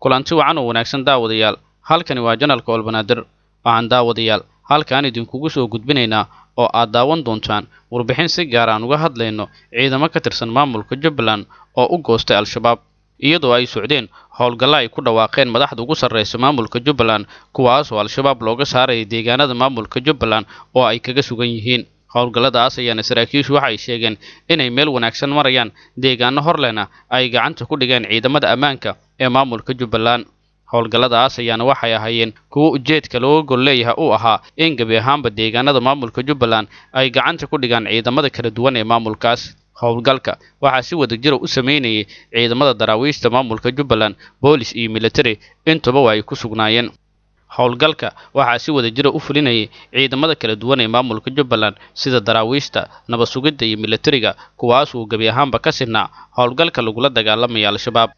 Kulanti wacan oo wanaagsan, daawadayaal. Halkani waa janalka Olbanaadir. Waxaan, daawadayaal, halkaan idinkugu soo gudbinaynaa oo aad daawan doontaan warbixin si gaar aan uga hadlayno ciidamo ka tirsan maamulka Jubbaland oo u goostay Al-Shabaab, iyadoo ay socdeen howlgalla ay ku dhawaaqeen madaxda ugu sarreysa maamulka Jubbaland, kuwaas oo Al-Shabaab looga saaraya deegaanada maamulka Jubbaland oo ay kaga sugan yihiin. Howlgalladaas ayaana saraakiishu waxay sheegeen inay meel wanaagsan marayaan, deegaano horlena ay gacanta ku dhigeen ciidamada ammaanka ee maamulka Jubbaland. Howlgalladaas ayaana waxay ahaayeen kuwo ujeedka looga gol leeyahay uu ahaa in gebi ahaanba deegaanada maamulka Jubbaland ay gacanta ku dhigaan ciidamada kala duwan ee maamulkaas. Howlgalka waxaa si wadajira u sameynayay ciidamada daraawiishta maamulka Jubbaland, boolis iyo military intuba waa ay ku sugnaayeen. Howlgalka waxaa si wadajira u fulinayay ciidamada kala duwan ee maamulka Jubbaland, sida daraawiishta, nabad sugidda iyo militariga, kuwaas uu gebi ahaanba ka sinaa howlgalka lagula dagaalamaya Al-Shabaab.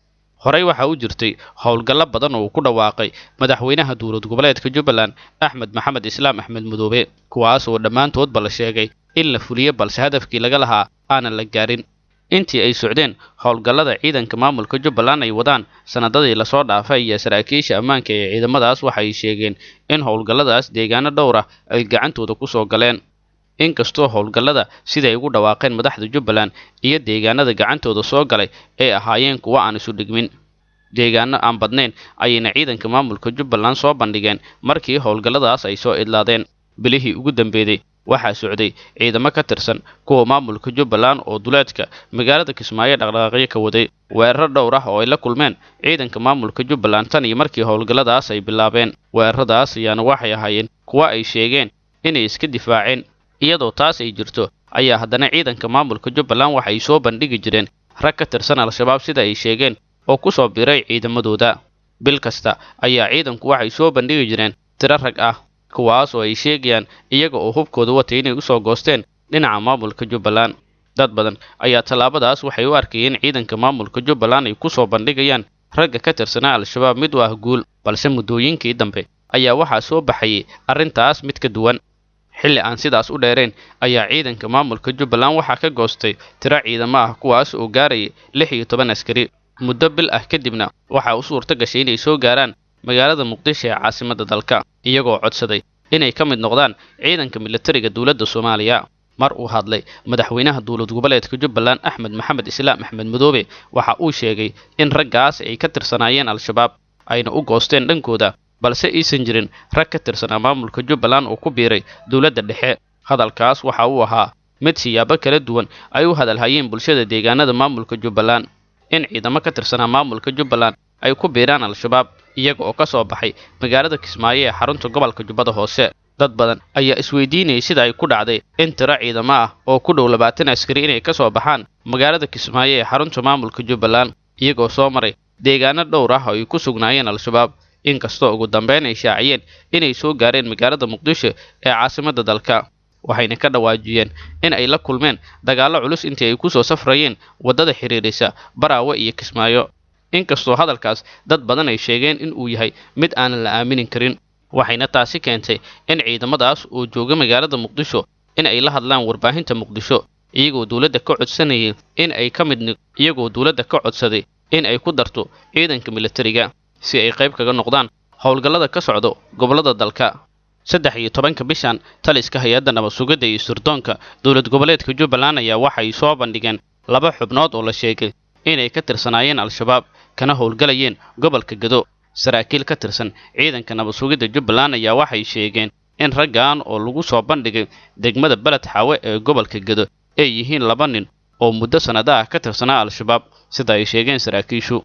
Horey waxaa u jirtay howlgallo badan oo uu ku dhawaaqay madaxweynaha dowlad goboleedka Jubbaland, Axmed Maxamed Islaam Axmed Madoobe, kuwaas oo dhammaantoodba la sheegay in la fuliyo, balse hadafkii laga lahaa aanan la gaarin. Intii ay socdeen howlgallada ciidanka maamulka Jubbaland ay wadaan sanadadii lasoo dhaafay iyo saraakiisha ammaanka ee ciidamadaas waxay sheegeen in howlgalladaas deegaano dhowr ah ay gacantooda ku soo galeen. Inkastoo howlgallada siday ugu dhawaaqeen madaxda Jubbaland iyo deegaanada gacantooda soo galay ay ahaayeen kuwo aan isu dhigmin, deegaano aan badnayn ayayna ciidanka maamulka Jubbaland soo bandhigeen markii howlgalladaas ay soo idlaadeen. Bilihii ugu dambeeyey waxaa socday ciidamo ka tirsan kuwa maamulka Jubbaland oo duleedka magaalada Kismaayo dhaqdhaqaaqyo ka waday, weeraro dhowr ah oo ay la kulmeen ciidanka maamulka Jubbaland tan iyo markii howlgalladaas ay bilaabeen. Weeraradaas ayaana waxay ahaayeen kuwo ay sheegeen inay iska difaaceen. Iyadoo taas ay jirto ayaa haddana ciidanka maamulka Jubbaland waxay soo bandhigi jireen rag ka tirsan Al-Shabaab, sida ay sheegeen, oo ku soo biray ciidamadooda. Bil kasta ayaa ciidanku waxay soo bandhigi jireen tiro rag ah, kuwaas oo ay sheegayaan iyaga oo hubkooda watay inay usoo goosteen dhinaca maamulka Jubbaland. Dad badan ayaa tallaabadaas waxay u arkayeen ciidanka maamulka Jubbaland ay ku soo bandhigayaan ragga ka tirsanaa Al-Shabaab mid u ah guul, balse muddooyinkii dambe ayaa waxaa soo baxayay arrintaas mid ka duwan. Xilli aan sidaas u dheerayn ayaa ciidanka maamulka Jubbaland waxaa ka goostay tiro ciidamo ah, kuwaas oo gaarayay 16 askari. Muddo bil ah kadibna waxaa u suurto gashay inay soo gaaraan magaalada Muqdisho ee caasimadda dalka, iyagoo codsaday inay ka mid noqdaan ciidanka militariga dowladda Soomaaliya. Mar uu hadlay madaxweynaha dowlad goboleedka Jubbaland, Axmed Maxamed Islaam Axmed Madoobe, waxa uu sheegay in raggaas ay ka tirsanaayeen Al-Shabaab ayna u goosteen dhankooda, balse aysan jirin rag ka tirsanaa maamulka Jubbaland oo ku biiray dowladda dhexe. Hadalkaas waxa uu ahaa mid siyaabo kala duwan ay u hadalhayeen bulshada deegaanada maamulka Jubbaland, in ciidamo ka tirsanaa maamulka Jubbaland ay ku biiraan Al-Shabaab iyaga oo ka soo baxay magaalada Kismaayo ee xarunta gobolka Jubbada Hoose. Dad badan ayaa isweydiinayay sida ay ku dhacday in tiro ciidamo ah oo ku dhow 20 askari inay ka soo baxaan magaalada Kismaayo ee xarunta maamulka Jubbaland, iyagoo soo maray deegaano dhowr ah oo ay ku sugnaayeen Al-Shabaab, inkastoo ugu dambeyn ay shaaciyeen inay soo gaareen magaalada Muqdisho ee caasimadda dalka. Waxayna ka dhawaajiyeen in ay la kulmeen dagaallo culus intii ay ku soo safrayeen waddada xiriirisa Baraawe iyo Kismaayo, inkastoo hadalkaas dad badan ay sheegeen in uu yahay mid aanan la aaminin karin. Waxayna taasi keentay in ciidamadaas oo jooga magaalada Muqdisho in ay la hadlaan warbaahinta Muqdisho, iyagoo dowladda ka codsanayay in ay ka mid iyagoo dowladda ka codsaday in ay ku darto ciidanka militariga si ay qayb kaga noqdaan howlgallada ka socdo gobollada dalka. 13-ka bishan, taliska hay-adda nabad sugidda iyo sirdoonka dowlad goboleedka Jubbaland ayaa waxay soo bandhigeen 2 xubnood oo la sheegay inay ka tirsanaayeen Al-Shabaab kana howlgalayeen gobolka Gado. Saraakiil ka tirsan ciidanka nabad sugidda Jubbaland ayaa waxay sheegeen in raggan oo lagu soo bandhigay degmada Beled Xaawe ee gobolka Gado ay yihiin 2 nin oo muddo sanado ah ka tirsanaa Al-Shabaab, sida ay sheegeen saraakiishu.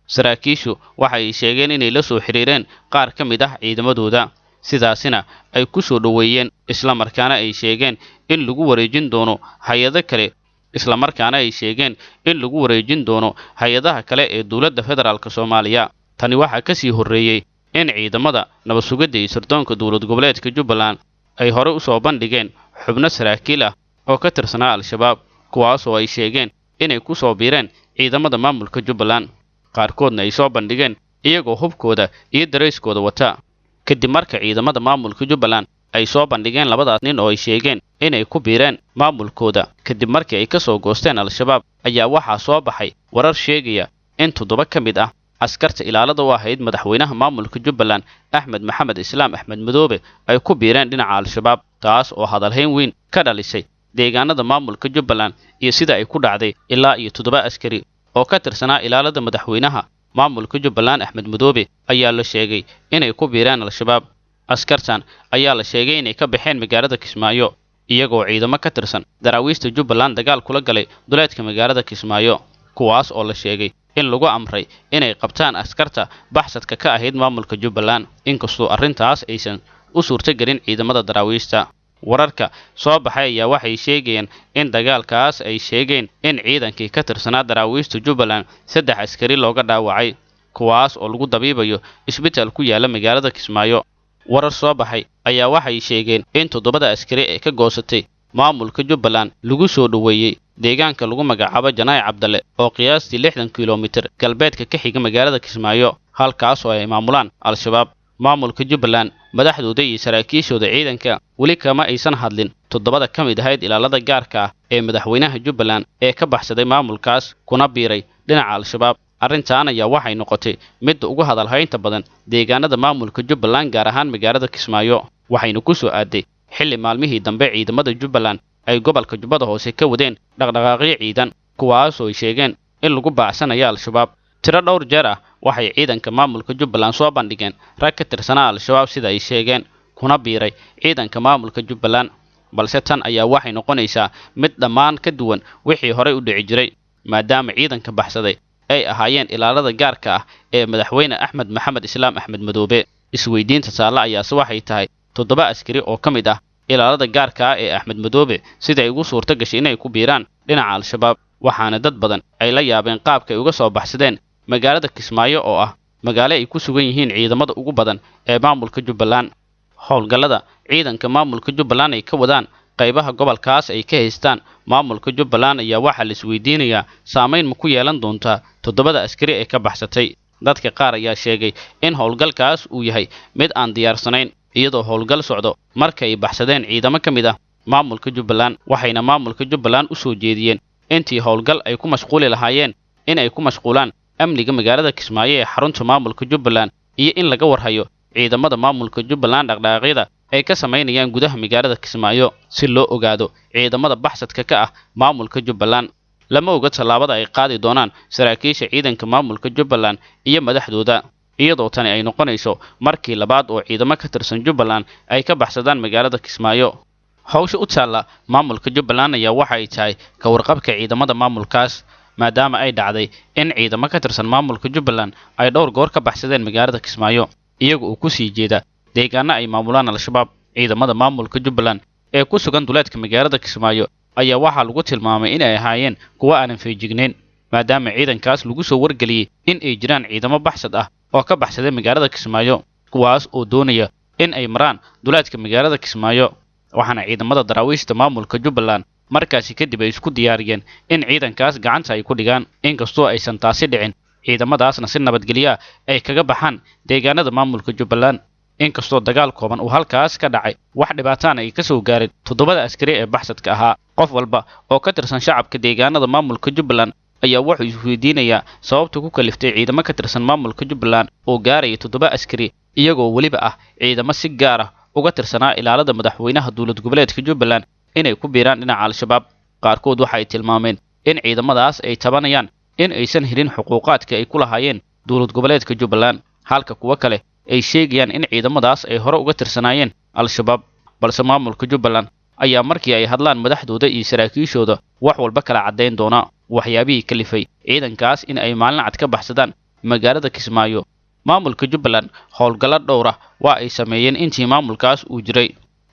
Saraakiishu waxay sheegeen inay la soo xiriireen qaar ka mid ah ciidamadooda, sidaasina ay ku soo dhoweeyeen, islamarkaana ay sheegeen in lagu wareejin doono hay-ado kale islamarkaana ay sheegeen in lagu wareejin doono hay-adaha kale ee dowladda federaalk Soomaaliya. Tani waxaa ka sii horreeyey in ciidamada nabad sugidda iyo sirdoonka dowlad goboleedka Jubbaland ay hore u soo bandhigeen xubno saraakiil ah oo ka tirsanaa Al-Shabaab, kuwaas oo ay sheegeen inay ku soo biireen ciidamada maamulka Jubbaland, qaarkoodna ay soo bandhigeen iyagoo hubkooda iyo darayskooda wata. Kadib marka ciidamada maamulka Jubbaland ay soo bandhigeen labadaas nin oo ay sheegeen inay ku biireen maamulkooda kadib markii ay ka soo goosteen Al-Shabaab, ayaa waxaa soo baxay warar sheegaya in 7 ka mid ah Askarta ilaalada u ahayd madaxweynaha maamulka Jubbaland Axmed Maxamed Islaam Axmed Madoobe ay ku biireen dhinaca Al-Shabaab, taas oo hadalhayn weyn ka dhalisay deegaanada maamulka Jubbaland iyo sida ay ku dhacday ilaa iyo 7 askari oo ka tirsanaa ilaalada madaxweynaha maamulka Jubbaland Axmed Madoobe ayaa la sheegay inay ku biireen Al-Shabaab. Askartan ayaa la sheegay inay ka baxeen magaalada Kismaayo iyagoo ciidamo ka tirsan daraawiishta Jubbaland dagaal kula galay duleedka magaalada Kismaayo, kuwaas oo la sheegay in lagu amray inay qabtaan askarta baxsadka ka ahayd maamulka Jubbaland, inkastoo arrintaas aysan u suurtagelin ciidamada daraawiishta. Wararka soo baxay ayaa waxay sheegayeen in dagaalkaas ay sheegeen in ciidankii ka tirsanaa daraawiishta Jubbaland 3 askari looga dhaawacay, kuwaas oo lagu dabiibayo isbitaal ku yaala magaalada Kismaayo. Warar soo baxay ayaa waxay sheegeen in 7 askari ee ka goosatay maamulka Jubbaland lagu soo dhoweeyay deegaanka lagu magacaabo Janaay Cabdalle oo qiyaastii 60 kiiloomitir galbeedka ka xiga magaalada Kismaayo, halkaas oo ay maamulaan Al-Shabaab. Maamulka Jubbaland madaxdooda iyo saraakiishooda ciidanka weli kama aysan hadlin 7 ka mid ahayd ilaalada gaarka ah ee madaxweynaha Jubbaland ee ka baxsaday maamulkaas kuna biiray dhinaca Al-Shabaab. Arrintan ayaa waxay noqotay midda ugu hadalhaynta badan deegaanada maamulka Jubbaland, gaar ahaan magaalada Kismaayo, waxayna ku soo aaday xilli maalmihii dambe ciidamada Jubbaland ay gobolka Jubbada Hoose ka wadeen dhaqdhaqaaqyo ciidan, kuwaas oo ay sheegeen in lagu baacsanayo Al-Shabaab. Tiro dhowr jeer ah waxay ciidanka maamulka Jubbaland soo bandhigeen rag ka tirsanaa Al-Shabaab sida ay sheegeen kuna biiray ciidanka maamulka Jubbaland, balse tan ayaa waxay noqonaysaa mid dhammaan ka duwan wixii horey u dhici jiray, maadaama ciidanka baxsaday ay ahaayeen ilaalada gaarka ah ee madaxweyne Axmed Maxamed Islaam Axmed Madoobe. Isweydiinta taalla ayaase waxay tahay 7 askari oo ka mid ah ilaalada gaarka ah ee Axmed Madoobe sida ay ugu suurto gashay inay ku biiraan dhinaca Al-Shabaab, waxaana dad badan ay la yaabeen qaabka ay uga soo baxsadeen magaalada Kismaayo oo ah magaalo ay ku sugan yihiin ciidamada ugu badan ee maamulka Jubbaland. Howlgallada ciidanka maamulka Jubbaland ay ka wadaan qaybaha gobolkaas ay ka haystaan maamulka Jubbaland ayaa waxaa la isweydiinayaa saameyn ma ku yeelan doontaa 7 askari ee ka baxsatay. Dadka qaar ayaa sheegay in howlgalkaas uu yahay mid aan diyaarsanayn, iyadoo howlgal socdo marka ay baxsadeen ciidamo ka mid ah maamulka Jubbaland, waxayna maamulka Jubbaland u soo jeediyeen intii howlgal ay ku mashquuli lahaayeen in ay ku mashquulaan amniga magaalada Kismaayo ee xarunta maamulka Jubbaland iyo in laga warhayo ciidamada maamulka Jubbaland dhaqdhaqaaqyada ay ka sameynayaan gudaha magaalada Kismaayo si loo ogaado ciidamada baxsadka ka ah maamulka Jubbaland. Lama oga tallaabada ay qaadi doonaan saraakiisha ciidanka maamulka Jubbaland iyo madaxdooda, iyadoo tani ay noqonayso markii labaad oo ciidamo ka tirsan Jubbaland ay ka baxsadaan magaalada Kismaayo. Hawsha u taalla maamulka Jubbaland ayaa waxa ay tahay ka warqabka ciidamada maamulkaas, maadaama ay dhacday in ciidamo ka tirsan maamulka Jubbaland ay dhowr goor ka baxsadeen magaalada Kismaayo, iyaga oo ku sii jeeda deegaano ay maamulaan Al-Shabaab. Ciidamada maamulka Jubbaland ee ku sugan duleedka magaalada Kismaayo ayaa waxaa lagu tilmaamay in ay ahaayeen kuwo aanan feejignayn, maadaama ciidankaas lagu soo wargeliyey in ay jiraan ciidamo baxsad ah oo ka baxsaday magaalada Kismaayo, kuwaas oo doonaya in ay maraan duleedka magaalada Kismaayo. Waxaana ciidamada daraawiishta maamulka Jubbaland markaasi kadib ay isku diyaariyeen in ciidankaas gacanta ay ku dhigaan, inkastoo aysan taasi dhicin ciidamadaasna si nabadgelyo ah ay kaga baxaan deegaanada maamulka Jubbaland. Inkastoo dagaal kooban uu halkaas ka dhacay, wax dhibaataana ay ka soo gaarin 7 askari ee baxsadka ahaa. Qof walba oo ka tirsan shacabka deegaanada maamulka Jubbaland ayaa wuxuu isweydiinayaa sababta ku kaliftay ciidamo ka tirsan maamulka Jubbaland oo gaaraya 7 askari, iyagoo weliba ah ciidamo si gaar ah uga tirsanaa ilaalada madaxweynaha dowlad goboleedka Jubbaland inay ku biiraan dhinaca Al-Shabaab. Qaarkood waxay tilmaameen in ciidamadaas ay tabanayaan in aysan helin xuquuqaadka ay ku lahaayeen dowlad goboleedka Jubbaland, halka kuwo kale ay sheegayaan in ciidamadaas ay hore uga tirsanaayeen Al-Shabaab. Balse maamulka Jubbaland ayaa markii ay hadlaan madaxdooda iyo saraakiishooda wax walba kala caddayn doona waxyaabihii kalifay ciidankaas in ay maalin cad ka baxsadaan magaalada Kismaayo. Maamulka Jubbaland howlgallo dhowr ah waa ay sameeyeen intii maamulkaas uu jiray.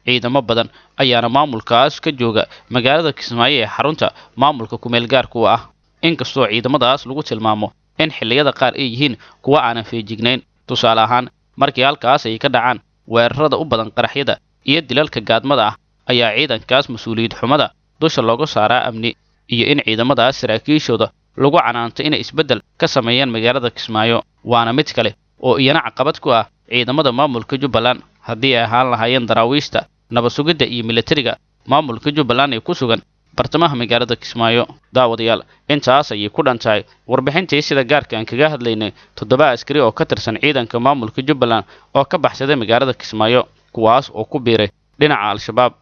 Ciidamo badan ayaana maamulkaas ka jooga magaalada Kismaayo ee xarunta maamulka kumeel gaarka u ah, inkastoo ciidamadaas lagu tilmaamo in xilliyada qaar ay yihiin kuwo aanan feejignayn. Tusaale ahaan, markii halkaas ay ka dhacaan weerarada u badan qaraxyada iyo dilalka gaadmada ah, ayaa ciidankaas mas-uuliyad xumada dusha looga saaraa amni iyo in ciidamadaas saraakiishooda lagu canaanto inay isbeddel ka sameeyaan magaalada Kismaayo. Waana mid kale oo iyana caqabad ku ah ciidamada maamulka Jubbaland haddii ay ahaan lahaayeen daraawiishta, nabad sugidda iyo militariga maamulka Jubbaland ee ku sugan Bartamaha magaalada Kismaayo. Daawadayaal, intaas ayay ku dhan tahay warbixintii sida gaarka aan kaga hadlaynay 7 askari oo ka tirsan ciidanka maamulka Jubbaland oo ka baxsaday magaalada Kismaayo, kuwaas oo ku biiray dhinaca Al-Shabaab.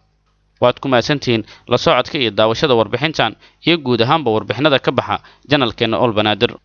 Waad ku mahadsantihiin la socodka iyo daawashada warbixintan iyo guud ahaanba warbixinada ka baxa janalkeena Ol Banaadir.